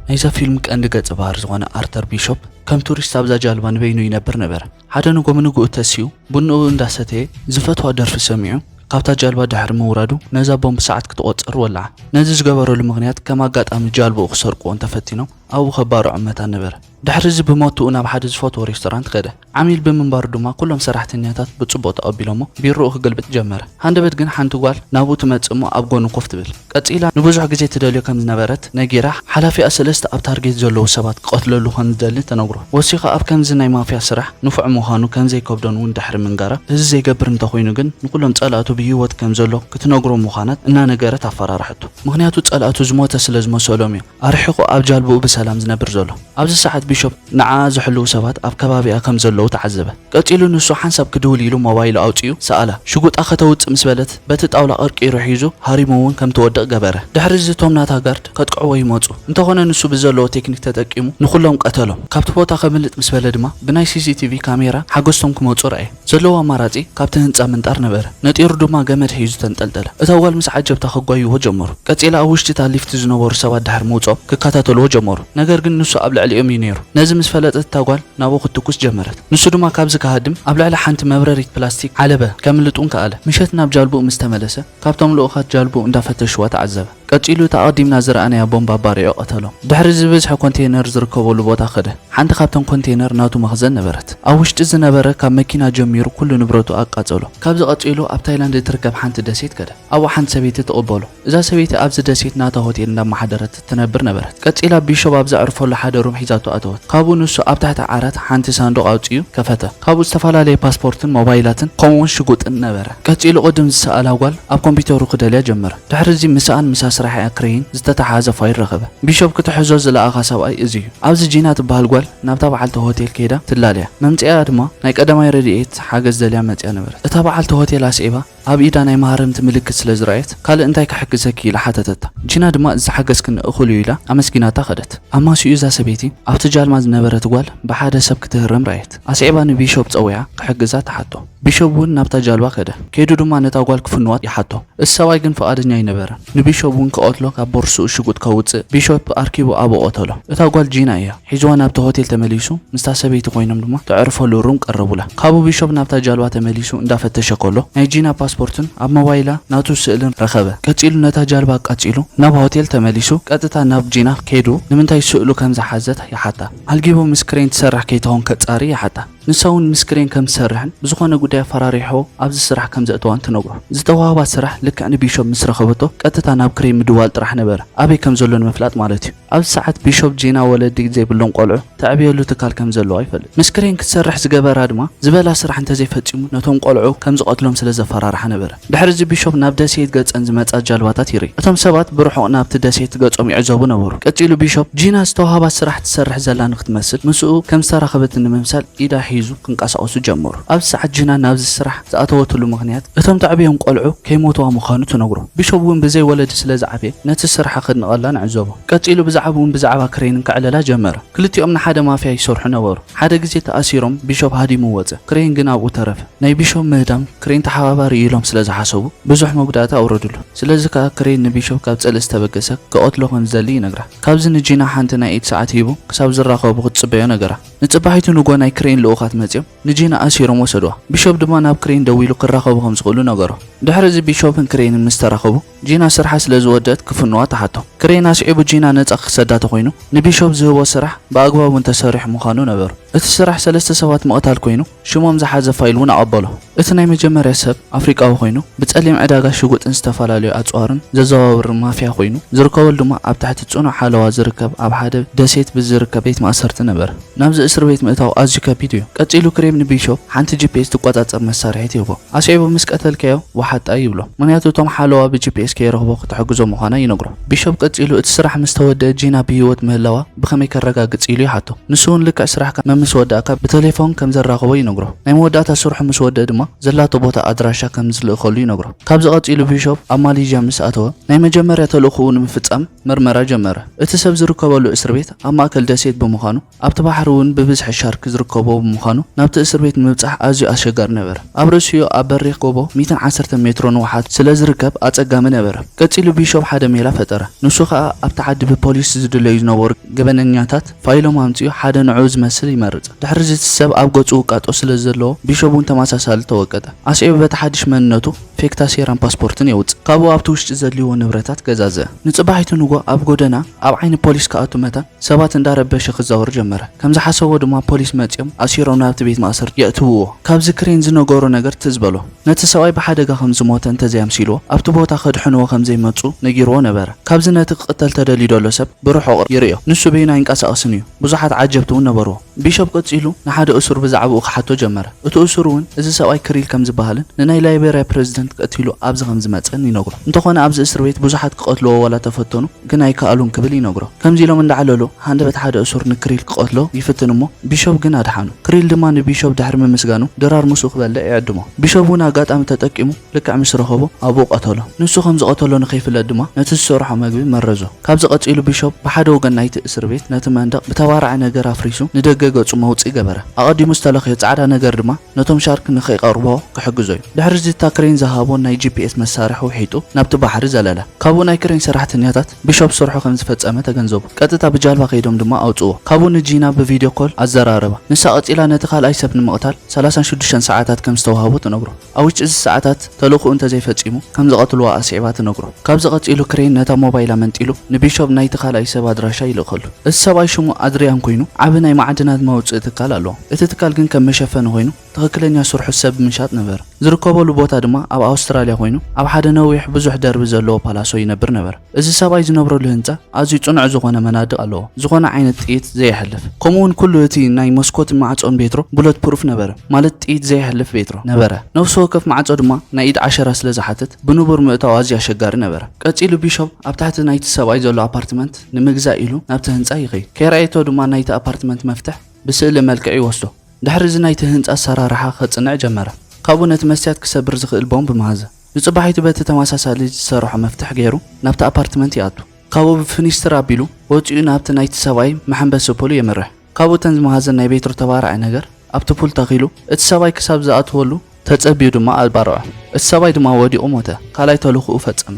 ናይዛ ፊልም ቀንዲ ገጸ ባህሪ ዝኾነ ኣርተር ቢሾፕ ከም ቱሪስት ኣብዛ ጃልባ ንበይኑ ይነብር ነበረ። ሓደ ንጎ ንግኡ ተሲኡ ቡንኡ እንዳሰተየ ዝፈትዋ ደርፊ ሰሚዑ ካብታ ጃልባ ድሕሪ ምውራዱ ነዛ ቦምብ ሰዓት ክትቆጽር ወለዓ። ነዚ ዝገበረሉ ምኽንያት ከም ኣጋጣሚ ጃልባኡ ክሰርቅዎ እንተፈቲኖም ኣብኡ ከባርዖም መታን ነበረ። ድሕሪ እዚ ብሞትኡ ናብ ሓደ ዝፈትዎ ሬስቶራንት ከደ። ዓሚል ብምንባሩ ድማ ኩሎም ሰራሕተኛታት ብጽቡቕ ተቐቢሎሞ ቢሮኡ ክገልብጥ ጀመረ። ሃንደበት ግን ሓንቲ ጓል ናብኡ ትመጽእ እሞ ኣብ ጎኑ ኮፍ ትብል። ቀጺላ ንብዙሕ ግዜ ትደልዮ ከም ዝነበረት ነጊራ ሓላፊኣ ሰለስተ ኣብ ታርጌት ዘለዉ ሰባት ክቐትለሉ ከም ዝደሊ ተነግሮ። ወሲኻ ኣብ ከምዚ ናይ ማፍያ ስራሕ ንፉዕ ምዃኑ ከም ዘይከብዶን እውን ድሕሪ ምንጋራ፣ እዚ ዘይገብር እንተኾይኑ ግን ንኩሎም ጸላእቱ ብህይወት ከም ዘሎ ክትነግሮ ምዃናት እናነገረት ኣፈራርሐቶ። ምኽንያቱ ጸላእቱ ዝሞተ ስለ ዝመሰሎም እዮም ኣርሒቑ ኣብ ጃልባኡ ብሰላም ዝነብር ዘሎ። ኣብዚ ሰዓት ቢሾፕ ንዓኣ ዝሕልዉ ሰባት ኣብ ከባቢኣ ከም ዘለዉ ተዓዘበ። ቀጺሉ ንሱ ሓንሳብ ክድውል ኢሉ ሞባይሉ ኣውጺኡ ሰኣላ። ሽጉጣ ከተውጽእ ምስ በለት በቲ ጣውላ ቀርቂሩ ሒዙ ሃሪሙ እውን ከም ትወድቕ ገበረ። ድሕሪ እዚ እቶም ናታ ጋርድ ከጥቅዕዎ ይመጹ። እንተኾነ ንሱ ብዘለዎ ቴክኒክ ተጠቂሙ ንኹሎም ቀተሎም። ካብቲ ቦታ ከምልጥ ምስ በለ ድማ ብናይ ሲሲቲቪ ካሜራ ሓገዝቶም ክመጹ ረኣየ። ዘለዎ ኣማራጺ ካብቲ ህንጻ ምንጣር ነበረ። ነጢሩ ድማ ገመድ ሒዙ ተንጠልጠለ። እታ ጓል ምስ ዓጀብታ ከጓይዎ ጀመሩ። ቀጺላ ኣብ ውሽጢ እታ ሊፍት ዝነበሩ ሰባት ድሕሪ ምውጽኦም ክከታተልዎ ጀመሩ። ነገር ግን ንሱ ኣብ ልዕሊኦም እዩ ነይሩ። ነዚ ምስ ፈለጠት እታ ጓል ናብኡ ክትትኩስ ጀመረት። ንሱ ድማ ካብዚ ክሃድም ኣብ ልዕሊ ሓንቲ መብረሪት ፕላስቲክ ዓለበ። ከምልጥ እውን ከኣለ። ምሸት ናብ ጃልባኡ ምስ ተመለሰ ካብቶም ልኡኻት ጃልባኡ እንዳፈተሽዋ ተዓዘበ። ቀጺሉ እታ ኣቐዲምና ዝረኣናያ ቦምብ ኣባሪዑ ቀተሎም። ድሕሪ እዚ ብዝሒ ኮንቴይነር ዝርከበሉ ቦታ ከደ። ሓንቲ ካብተን ኮንቴይነር ናቱ መኽዘን ነበረት። ኣብ ውሽጢ ዝነበረ ካብ መኪና ጀሚሩ ኩሉ ንብረቱ ኣቃጸሎ። ካብዚ ቀጺሉ ኣብ ታይላንድ እትርከብ ሓንቲ ደሴት ከደ። ኣብኡ ሓንቲ ሰበይቲ ትቕበሎ። እዛ ሰበይቲ ኣብዚ ደሴት ናታ ሆቴል እንዳመሓደረት ትነብር ነበረት። ቀጺላ ቢሾፕ ኣብ ዘዕርፈሉ ሓደ ሩም ሒዛቶ ኣተወት። ካብኡ ንሱ ኣብ ትሕቲ ዓራት ሓንቲ ሳንዱቕ ኣውጺኡ ከፈተ። ካብኡ ዝተፈላለየ ፓስፖርትን ሞባይላትን ከምኡውን ሽጉጥን ነበረ። ቀጺሉ ቅድም ዝሰኣላ ጓል ኣብ ኮምፒውተሩ ክደልያ ጀመረ። ድሕሪ እዚ ምስኣን ምስ ኣስራሒኣ ክሬን ዝተተሓሓዘ ፋይል ረኸበ። ቢሾፕ ክትሕዞ ዝለኣኻ ሰብኣይ እዚ እዩ። ኣብዚ ጂና ትበሃል ጓል ናብታ በዓልቲ ሆቴል ከይዳ ትላልያ። መምጽኢኣ ድማ ናይ ቀዳማይ ረድኤት ሓገዝ ደልያ መጽያ ነበረት። እታ በዓልቲ ሆቴል ኣስዒባ ኣብ ኢዳ ናይ መሃረምቲ ምልክት ስለ ዝረኣየት፣ "ካልእ እንታይ ክሕግዘኪ?" ኢላ ሓተተታ። ጂና ድማ፣ "እዚ ሓገዝክኒ እኹል እዩ" ኢላ ኣመስጊናታ ከደት። ኣማሲኡ እዛ ሰበይቲ ኣብቲ ጃልባ ዝነበረት ጓል ብሓደ ሰብ ክትህረም ረኣየት። ኣስዒባ ንቢሾፕ ጸዊዓ ክሕግዛ ትሓቶ። ቢሾፕ እውን ናብታ ጃልባ ከደ። ከይዱ ድማ ነታ ጓል ክፍንዋ ይሓቶ። እቲ ሰብኣይ ግን ፍቓደኛ ኣይነበረን። ንቢሾፕ እውን ክቐትሎ ካብ ቦርስኡ ሽጉጥ ከውጽእ ቢሾፕ ኣርኪቡ ኣብኡ ቀተሎ። እታ ጓል ጂና እያ። ሒዝዋ ናብቲ ሆቴል ተመሊሱ ምስታ ሰበይቲ ኮይኖም ድማ ተዕርፈሉ ሩም ቀረቡላ። ካብኡ ቢሾፕ ናብታ ጃልባ ተመሊሱ እንዳፈተሸ ከሎ ናይ ጂና ፓስፖርትን ኣብ ሞባይላ ናቱ ስእልን ረኸበ። ቀጺሉ ነታ ጃልባ ኣቃጺሉ ናብ ሆቴል ተመሊሱ ቀጥታ ናብ ጂና ከይዱ ንምንታይ ስእሉ ከም ዝሓዘት ይሓታ። ኣልጊቡ ምስ ክሬን ትሰርሕ ከይትኸውን ከጻሪ ይሓታ። ንሳ እውን ምስ ክሬን ከም ትሰርሕን ብዝኾነ ጉዳይ ኣፈራሪሖ ኣብዚ ስራሕ ከም ዘእተዋን ትነግሮ። ዝተዋህባ ስራሕ ልክዕ ንቢሾፕ ምስ ረኸበቶ ቀጥታ ናብ ክሬን ምድዋል ጥራሕ ነበረ፣ ኣበይ ከም ዘሎ ንምፍላጥ ማለት እዩ። ኣብዚ ሰዓት ቢሾፕ ጂና ወለዲ ዘይብሎም ቆልዑ ተዕብየሉ ትካል ከም ዘለዋ ይፈልጥ። ምስ ክሬን ክትሰርሕ ዝገበራ ድማ ዝበላ ስራሕ እንተዘይፈጺሙ ነቶም ቆልዑ ከም ዝቐትሎም ስለ ዘፈራርሓ ነበረ። ድሕሪ እዚ ቢሾፕ ናብ ደሴት ገጸን ዝመጻ ጃልባታት ይርኢ። እቶም ሰባት ብርሑቕ ናብቲ ደሴት ገጾም ይዕዘቡ ነበሩ። ቀጺሉ ቢሾፕ ጂና ዝተዋህባ ስራሕ ትሰርሕ ዘላ ንክትመስል ምስኡ ከም ዝተራኸበት ንምምሳል ኢዳ ሒዙ ክንቀሳቐሱ ጀመሩ። ኣብዚ ሰዓት ጂና ናብዚ ስራሕ ዝኣተወትሉ ምኽንያት እቶም ተዕብዮም ቆልዑ ከይሞትዋ ምዃኑ ትነግሮ። ቢሾፕ እውን ብዘይ ወለዲ ስለ ዝዓበየ ነቲ ስርሓ ከድንቐላ ንዕዘቦ። ቀጺሉ ብዛዕባ እውን ብዛዕባ ክሬንን ከዕልላ ጀመረ። ክልቲኦም ንሓደ ማፍያ ይሰርሑ ነበሩ። ሓደ ግዜ ተኣሲሮም ቢሾፕ ሃዲሙ ወጸ። ክሬን ግን ኣብኡ ተረፈ። ናይ ቢሾፕ ምህዳም ክሬን ተሓባባሪ ኢሎም ስለ ዝሓሰቡ ብዙሕ መጉዳእቲ ኣውረድሉ። ስለዚ ከኣ ክሬን ንቢሾፕ ካብ ጽልኢ ዝተበገሰ ክቐትሎ ከም ዝደሊ ይነግራ። ካብዚ ንጂና ሓንቲ ናይ ኢድ ሰዓት ሂቡ ክሳብ ዝራኸቡ ክትጽበዮ ነገራ። ንጽባሒቱ ንጎ ናይ ክሬን ልኡኻት መጺኦም ንጂና ኣሲሮም ወሰድዋ። ቢሾፕ ድማ ናብ ክሬን ደዊሉ ክራኸቡ ከም ዝኽእሉ ነገሮ። ድሕሪ እዚ ቢሾፕን ክሬንን ምስ ተራኸቡ ጂና ስርሓ ስለ ዝወደት ክፍንዋ ተሓቶ። ክሬን ኣስዒቡ ጂና ነጻ ክሰዳ ተኾይኑ ንቢሾፕ ዝህቦ ስራሕ ብኣግባቡ እንተሰሪሑ ምዃኑ ነበሩ። እቲ ስራሕ ሰለስተ ሰባት ምቕታል ኮይኑ ሽሞም ዝሓዘ ፋይል እውን ኣቐበሎ። እቲ ናይ መጀመርያ ሰብ ኣፍሪቃዊ ኮይኑ ብጸሊም ዕዳጋ ሽጉጥን ዝተፈላለዩ ኣጽዋርን ዘዘዋውር ማፍያ ኮይኑ ዝርከበሉ ድማ ኣብ ትሕቲ ጽኑዕ ሓለዋ ዝርከብ ኣብ ሓደ ደሴት ብዝርከብ ቤት ማእሰርቲ ነበረ። ናብዚ እስር ቤት ምእታው ኣዝዩ ከቢድ እዩ። ቀጺሉ ክሬን ንቢሾፕ ሓንቲ ጂፒኤስ ትቆጻጸር መሳርሒት ይህቦ። ኣስዒቡ ምስ ቀተልካዮ ወሓጣ ይብሎ። ምኽንያቱ እቶም ሓለዋ ብጂፒኤስ ከይረኽቦ ክትሕግዞ ምዃና ይነግሮ። ቢሾፕ ቀጺሉ እቲ ስራሕ ምስ ተወደአ ጂና ብህይወት ምህላዋ ብኸመይ ከረጋግጽ ኢሉ ይሓቶ። ንሱ እውን ልክዕ ስራሕካ መምስ ወዳእካ ብቴሌፎን ከም ዘራኽቦ ይነግሮ። ናይ መወዳእታ ስርሑ ምስ ወደአ ድማ ዘላቶ ቦታ ኣድራሻ ከም ዝልእኸሉ ይነግሮ። ካብዚ ቀጺሉ ቢሾፕ ኣብ ማሌዥያ ምስ ኣተወ ናይ መጀመርያ ተልእኾኡ ንምፍጻም መርመራ ጀመረ። እቲ ሰብ ዝርከበሉ እስር ቤት ኣብ ማእከል ደሴት ብምዃኑ ኣብቲ ባሕሪ እውን ብብዝሒ ሻርክ ዝርከቦ ምዃኑ፣ ናብቲ እስር ቤት ንምብጻሕ ኣዝዩ ኣሸጋሪ ነበረ። ኣብ ርእሲኡ ኣብ በሪኽ ጎቦ ሚእትን ዓሰርተ ሜትሮ ንውሓት ስለ ዝርከብ ኣጸጋሚ ነበረ። ቀጺሉ ቢሾፕ ሓደ ሜላ ፈጠረ። ንሱ ኸኣ ኣብቲ ዓዲ ብፖሊስ ዝድለዩ ዝነበሩ ገበነኛታት ፋይሎም ኣምጺኡ ሓደ ንዕኡ ዝመስል ይመርጽ። ድሕሪ እዚ እቲ ሰብ ኣብ ገጹ ውቃጦ ስለ ዘለዎ ቢሾፕ እውን ተመሳሳሊ ተወቀጠ። ኣስዒቡ በቲ ሓድሽ መንነቱ ፌክታ ሴራን ፓስፖርትን የውጽእ። ካብኡ ኣብቲ ውሽጢ ዘድልይዎ ንብረታት ገዛዝአ። ንጽባሒቱ ንጎ ኣብ ጎደና ኣብ ዓይኒ ፖሊስ ክኣቱ መታን ሰባት እንዳረበሸ ክዛወር ጀመረ። ከም ዝሓሰቦ ድማ ፖሊስ መጺኦም ኣሲሮም ናብቲ ቤት ማእሰርቲ የእትውዎ። ካብዚ ክሬን ዝነገሮ ነገር ትዝ በሎ። ነቲ ሰብኣይ ብሓደጋ ከም ዝሞተ እንተዘይኣምሲልዎ ኣብቲ ቦታ ከድሕንዎ ከም ዘይመጹ ነጊርዎ ነበረ። ካብዚ ነቲ ክቕተል ተደልዩ ዘሎ ሰብ ብርሑቕ ይርእዮ። ንሱ በይኑ ኣይንቀሳቐስን እዩ። ብዙሓት ዓጀብቲ እውን ነበርዎ። ቢሾፕ ቀጺሉ ንሓደ እሱር ብዛዕባኡ ክሓቶ ጀመረ። እቲ እሱር እውን እዚ ሰብኣይ ክሪል ከም ዝበሃልን ንናይ ላይቤርያ ፕረዚደንት ቀቲሉ ኣብዚ ከም ዝመጸን ይነግሮ። እንተኾነ ኣብዚ እስር ቤት ብዙሓት ክቐትልዎ ዋላ ተፈተኑ፣ ግን ኣይከኣሉን ክብል ይነግሮ። ከምዚ ኢሎም እንዳዕለሉ ሃንደበት ሓደ እሱር ንክሪል ክቐትሎ ይፍትን እሞ ቢሾፕ ግን ኣድሓኑ። ክሪል ድማ ንቢሾፕ ድሕሪ ምምስጋኑ ድራር ምስኡ ክበልዕ ይዕድሞ። ቢሾፕ እውን ኣጋጣሚ ተጠቂሙ ልክዕ ምስ ረኸቦ ኣብኡ ቀተሎ። ንሱ ከም ዝቐተሎ ንኸይፍለጥ ድማ ነቲ ዝሰርሖ መግቢ መረዞ። ካብዚ ቀጺሉ ቢሾፕ ብሓደ ወገን ናይቲ እስር ቤት ነቲ መንደቕ ብተባራዒ ነገር ኣፍሪሱ ንደገ ገጹ መውጽኢ ገበረ። ኣቐዲሙ ዝተለኽዮ ጻዕዳ ነገር ድማ ነቶም ሻርክ ንኸይቐርብዎ ክሕግዞ እዩ። ድሕሪ እዚ እታ ክሬን ዝሃቦ ናይ ጂ ፒ ኤስ መሳርሒ ውሒጡ ናብቲ ባሕሪ ዘለለ። ካብኡ ናይ ክሬን ሰራሕተኛታት ቢሾፕ ስርሑ ከም ዝፈጸመ ተገንዘቡ። ቀጥታ ብጃልባ ከይዶም ድማ ኣውጽእዎ። ካብኡ ንጂና ብቪድዮ ኮል ኣዘራረባ። ንሳ ቀጺላ ነቲ ካልኣይ ሰብ ንምቕታል ሰላሳን ሽዱሽተን ሰዓታት ከም ዝተዋህቦ ትነግሮ። ኣብ ውሽጢ እዚ ሰዓታት ተልእኾኡ እንተዘይፈጺሙ ከም ዝቐትልዋ ኣስዒባ ትነግሮ። ካብዚ ቀጺሉ ክሬን ነታ ሞባይላ መንጢሉ ንቢሾፕ ናይቲ ካልኣይ ሰብ ኣድራሻ ይልእኸሉ። እዚ ሰብኣይ ሽሙ ኣድሪያን ኮይኑ ዓቢ ናይ ማዕድናት መውጽኢ ትካል ኣለዎ። እቲ ትካል ግን ከም መሸፈኒ ኮይኑ ትኽክለኛ ስርሑ ሰብ ምሻጥ ነበረ። ዝርከበሉ ቦታ ድማ ኣብ ኣውስትራልያ ኮይኑ ኣብ ሓደ ነዊሕ ብዙሕ ደርቢ ዘለዎ ፓላሶ ይነብር ነበረ። እዚ ሰብኣይ ዝነብረሉ ህንጻ ኣዝዩ ጽኑዕ ዝኾነ መናድቕ ኣለዎ። ዝኾነ ዓይነት ጥይት ዘየሕልፍ። ከምኡ እውን ኩሉ እቲ ናይ መስኮት ማዕጾን ቤትሮ ቡለት ፕሩፍ ነበረ። ማለት ጥይት ዘየሕልፍ ቤትሮ ነበረ። ነፍሲ ወከፍ ማዕጾ ድማ ናይ ኢድ ዓሸራ ስለ ዝሓትት ብንቡር ምእታው ኣዝዩ ኣሸጋሪ ነበረ። ቀጺሉ ቢሾፕ ኣብ ታሕቲ ናይቲ ሰብኣይ ዘሎ ኣፓርትመንት ንምግዛእ ኢሉ ናብቲ ህንጻ ይኸይድ። ከይረኣየቶ ድማ ናይቲ ኣፓርትመንት መፍትሕ ብስእሊ መልክዕ ይወስዶ። ድሕሪ እዚ ናይቲ ህንጻ ኣሰራርሓ ከጽንዕ ጀመረ። ካብኡ ነቲ መስትያት ክሰብር ዝኽእል ቦምብ መሃዘ። ንጽባሒቱ በቲ ተመሳሳሊ ዝሰርሖ መፍትሕ ገይሩ ናብቲ ኣፓርትመንት ይኣቱ። ካብኡ ብፍኒስትር ኣቢሉ ወጺኡ ናብቲ ናይቲ ሰብኣይ መሐንበሲ ፑል የምርሕ። ካብኡ እተን ዝመሃዘን ናይ ቤትሮ ተባራዒ ነገር ኣብቲ ፑል ተኺሉ እቲ ሰብኣይ ክሳብ ዝኣትወሉ ተጸብዩ ድማ ኣባርዖ። እቲ ሰብኣይ ድማ ወዲቑ ሞተ። ካልኣይ ተልእኾኡ ፈጸመ።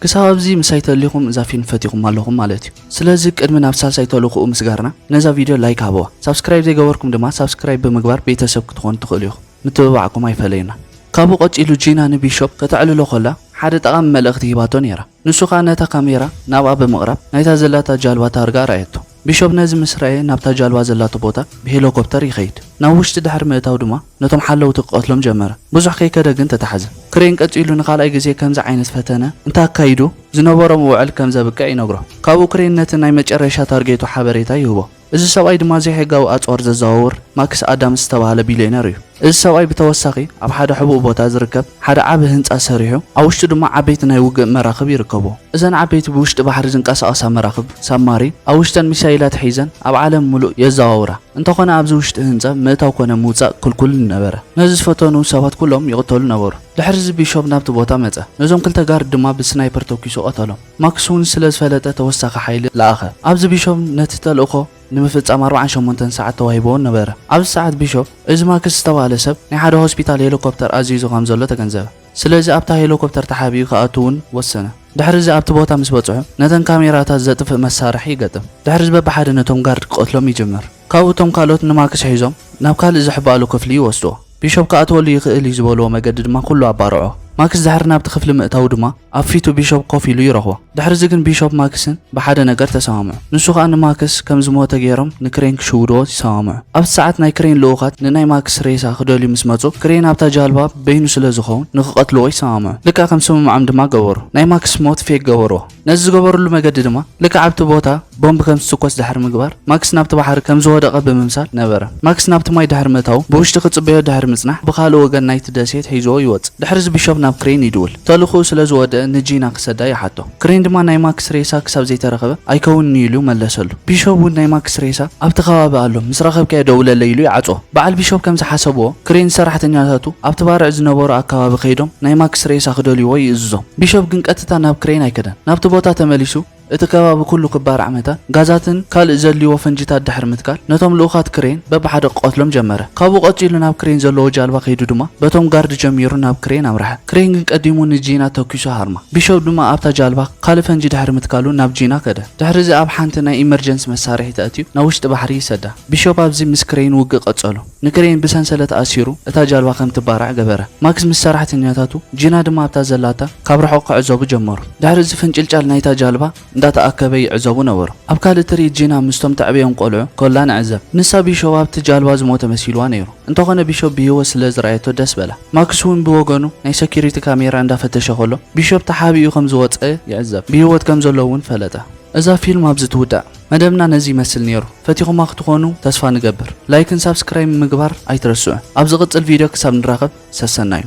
ክሳብ ኣብዚ ምሳይ ተሊኹም እዛ ፊልም ፈቲኹም ኣለኹም ማለት እዩ። ስለዚ ቅድሚ ናብ ሳልሳይ ተልእኾኡ ምስጋርና ነዛ ቪድዮ ላይክ ሃብዋ። ሳብስክራይብ ዘይገበርኩም ድማ ሳብስክራይብ ብምግባር ቤተሰብ ክትኾኑ ትኽእሉ ኢኹም። ምትብባዕኩም ኣይፈለየና። ካብኡ ቀጺሉ ጂና ንቢሾፕ ከተዕልሎ ከላ ሓደ ጠቓሚ መልእኽቲ ሂባቶ ነይራ። ንሱ ኸኣ ነታ ካሜራ ናብኣ ብምቕራብ ናይታ ዘላታ ጃልባ ታርጋ ኣርኣየቶ። ቢሾፕ ነዚ ምስ ረኣየ ናብታ ጃልባ ዘላቶ ቦታ ብሄሊኮፕተር ይኸይድ። ናብ ውሽጢ ድሕሪ ምእታው ድማ ነቶም ሓለውቲ ክቐትሎም ጀመረ። ብዙሕ ከይከደ ግን ተታሕዘ። ክሬን ቀጺሉ ንኻልኣይ ግዜ ከምዚ ዓይነት ፈተነ እንተኣካይዱ ዝነበሮ መውዕል ከም ዘብቅዕ ይነግሮ። ካብኡ ክሬን ነቲ ናይ መጨረሻ ታርጌቱ ሓበሬታ ይህቦ። እዚ ሰብኣይ ድማ ዘይሕጋዊ ኣጽዋር ዘዘዋውር ማክስ ኣዳምስ ዝተባህለ ቢልዮነር እዩ። እዚ ሰብኣይ ብተወሳኺ ኣብ ሓደ ሕቡእ ቦታ ዝርከብ ሓደ ዓቢ ህንጻ ሰሪሑ፣ ኣብ ውሽጡ ድማ ዓበይቲ ናይ ውግእ መራኽብ ይርከብዎ። እዘን ዓበይቲ ብውሽጢ ባሕሪ ዝንቀሳቐሳ መራኽብ ሳብማሪን ኣብ ውሽጠን ሚሳይላት ሒዘን ኣብ ዓለም ምሉእ የዘዋውራ። እንተኾነ ኣብዚ ውሽጢ ህንጻ ምእታው ኮነ ምውጻእ ክልኩል ነበረ። ነዚ ዝፈተኑ ሰባት ኩሎም ይቕተሉ ነበሩ። ድሕሪ እዚ ቢሾፕ ናብቲ ቦታ መጸ። ነዞም ክልተ ጋርድ ድማ ብስናይፐር ተኲሱ ቀተሎም። ማክስ እውን ስለ ዝፈለጠ ተወሳኺ ሓይሊ ለኣኸ። ኣብዚ ቢሾፕ ነቲ ተልእኾ ንምፍጻም ኣርባዓን ሸሞንተን ሰዓት ተዋሂብዎ ነበረ። ኣብዚ ሰዓት ቢሾፕ እዚ ማክስ ዝተባህለ ሰብ ናይ ሓደ ሆስፒታል ሄሊኮፕተር ኣዚዙ ከም ዘሎ ተገንዘበ። ስለዚ ኣብታ ሄሊኮፕተር ተሓቢኡ ክኣቱ እውን ወሰነ። ድሕሪ እዚ ኣብቲ ቦታ ምስ በጽሑ ነተን ካሜራታት ዘጥፍእ መሳርሒ ይገጥም። ድሕሪ እዚ በብሓደ ነቶም ጋርድ ክቐትሎም ይጅምር። ካብኡ እቶም ካልኦት ንማክስ ሒዞም ናብ ካልእ ዝሕባእሉ ክፍሊ ይወስድዎ። ቢሾፕ ክኣትወሉ ይኽእል እዩ ዝበልዎ መገዲ ድማ ኩሉ ኣባርዖ። ማክስ ድሕሪ ናብቲ ክፍሊ ምእታዉ ድማ ኣብ ፊቱ ቢሾፕ ኮፍ ኢሉ ይረኽቦ። ድሕሪ እዚ ግን ቢሾፕ ማክስን ብሓደ ነገር ተሰማምዑ። ንሱ ኸኣ ንማክስ ከም ዝሞተ ገይሮም ንክሬን ክሽውድዎ ይሰማምዑ። ኣብቲ ሰዓት ናይ ክሬን ልኡኻት ንናይ ማክስ ሬሳ ክደልዩ ምስ መጹ ክሬን ኣብታ ጃልባ በይኑ ስለ ዝኸውን ንክቐትልዎ ይሰማምዑ። ልክዕ ከም ስምምዖም ድማ ገበሩ። ናይ ማክስ ሞት ፌክ ገበርዎ። ነዚ ዝገበርሉ መገዲ ድማ ልክዕ ኣብቲ ቦታ ቦምብ ከም ዝትኮስ ድሕሪ ምግባር ማክስ ናብቲ ባሕሪ ከም ዝወደቐ ብምምሳል ነበረ። ማክስ ናብቲ ማይ ድሕሪ ምእታዉ ብውሽጢ ክጽበዮ ድሕሪ ምጽናሕ ብኻልእ ወገን ናይቲ ደሴት ሒዝዎ ይወጽእ። ድሕሪ እዚ ቢሾፕ ናብ ክሬን ይድውል። ተልእኾኡ ስለ ዝወደአ ንጂና ክሰዳ ይሓቶ። ክሬን ድማ ናይ ማክስ ሬሳ ክሳብ ዘይተረኸበ ኣይከውንን እዩ ኢሉ መለሰሉ። ቢሾፕ እውን ናይ ማክስ ሬሳ ኣብቲ ከባቢ ኣሎ፣ ምስ ረኸብካዮ ደውለለይ ኢሉ ይዓጽዎ። በዓል ቢሾፕ ከም ዝሓሰብዎ ክሬን ሰራሕተኛታቱ ኣብቲ ባርዕ ዝነበሩ ኣከባቢ ከይዶም ናይ ማክስ ሬሳ ክደልይዎ ይእዝዞም። ቢሾፕ ግን ቀጥታ ናብ ክሬን ኣይከደን። ናብቲ ቦታ ተመሊሱ እቲ ከባቢ ኩሉ ክባራዕ መታን ጋዛትን ካልእ ዘድልይዎ ፈንጂታት ድሕሪ ምትካል፣ ነቶም ልኡኻት ክሬን በብሓደ ክቐትሎም ጀመረ። ካብኡ ቀጺሉ ናብ ክሬን ዘለዎ ጃልባ ከይዱ ድማ በቶም ጋርድ ጀሚሩ ናብ ክሬን ኣምርሐ። ክሬን ግን ቀዲሙ ንጂና ተኲሱ ሃርማ። ቢሾፕ ድማ ኣብታ ጃልባ ካልእ ፈንጂ ድሕሪ ምትካሉ ናብ ጂና ከደ። ድሕሪ እዚ ኣብ ሓንቲ ናይ ኢመርጀንሲ መሳርሒ ተእትዩ ናብ ውሽጢ ባሕሪ ይሰዳ። ቢሾፕ ኣብዚ ምስ ክሬን ውግእ ቀጸሉ። ንክሬን ብሰንሰለት ኣሲሩ እታ ጃልባ ከም ትባራዕ ገበረ። ማክስ ምስ ሰራሕተኛታቱ፣ ጂና ድማ ኣብታ ዘላታ ካብ ርሑቕ ክዕዘቡ ጀመሩ። ድሕሪ እዚ ፍንጭልጫል ናይታ ጃልባ እንዳተኣከበ ይዕዘቡ ነበሩ። ኣብ ካልእ ትርኢት ጂና ምስቶም ተዕብዮም ቆልዑ ኮላ ንዕዘብ። ንሳ ቢሾፕ ኣብቲ ጃልባ ዝሞተ መሲልዋ ነይሩ። እንተኾነ ቢሾፕ ብህይወት ስለ ዝረኣየቶ ደስ በላ። ማክስ እውን ብወገኑ ናይ ሰኪሪቲ ካሜራ እንዳፈተሸ ከሎ ቢሾፕ ተሓቢኡ ከም ዝወጸ ይዕዘብ። ብህይወት ከም ዘሎ እውን ፈለጠ። እዛ ፊልም ኣብዚ ትውዳእ። መደብና ነዚ ይመስል ነይሩ። ፈቲኹማ ክትኾኑ ተስፋ ንገብር። ላይክን ሳብስክራይብ ምግባር ኣይትረስዑ። ኣብ ዝቕጽል ቪድዮ ክሳብ ንራኸብ ሰሰናዩ።